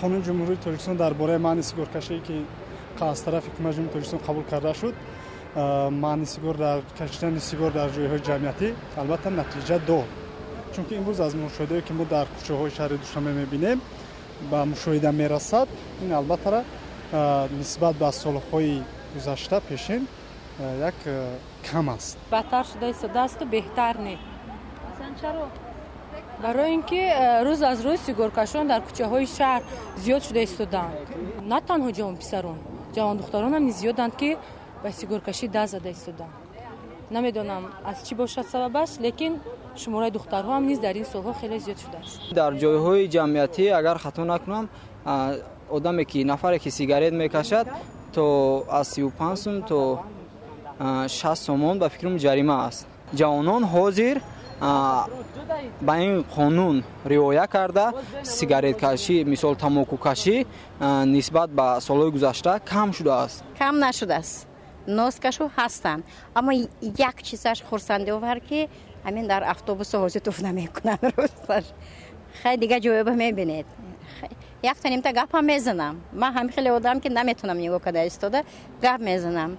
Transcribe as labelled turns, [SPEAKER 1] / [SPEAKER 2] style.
[SPEAKER 1] Қонуни Ҷумҳурии Тоҷикистон дар бораи манъи сигоркашӣ, ки аз тарафи Ҳукумати Ҷумҳурии Тоҷикистон қабул карда шуд, манъи сигор дар кашидани сигор дар ҷойҳои ҷамъиятӣ албатта натиҷа дод, чунки имрӯз аз мушоҳидаое, ки мо дар кӯчаҳои шаҳри Душанбе мебинем, ба мушоҳида мерасад, ин албатта нисбат ба солҳои гузашта пешин як кам аст.
[SPEAKER 2] Бадтар шуда истодаасту беҳтар не, барои ин ки рӯз аз рӯз сигоркашон дар кӯчаҳои шаҳр зиёд шуда истодаанд. На танҳо ҷавонписарон, ҷавондухтаронам низ зиёданд, ки ба сигоркашӣ даст зада истодаанд. Намедонам, аз чӣ бошад сабабаш, лекин шумораи духтарҳоам низ дар ин солҳо хеле зиёд шудааст.
[SPEAKER 3] Дар ҷойҳои ҷамъиятӣ, агар хато накунам, одаме ки, нафаре ки сигарет мекашад, то аз 35 сум то 60 сомон, ба фикрам, ҷарима аст. Ҷавонон ҳозир ба ин қонун риоя карда, сигареткашӣ, мисол, тамокукашӣ нисбат ба солҳои гузашта кам шудааст.
[SPEAKER 4] Кам нашудааст, носкашу ҳастанд, аммо як чизаш хурсандиовар, ки ҳамин дар автобусу ҳозир туф намекунанд. Росташ, хай, дигар ҷоёба мебинед. Якта нимта гапам мезанам. Ман ҳам хеле одам, ки наметавонам нигоҳ карда истода, гап мезанам.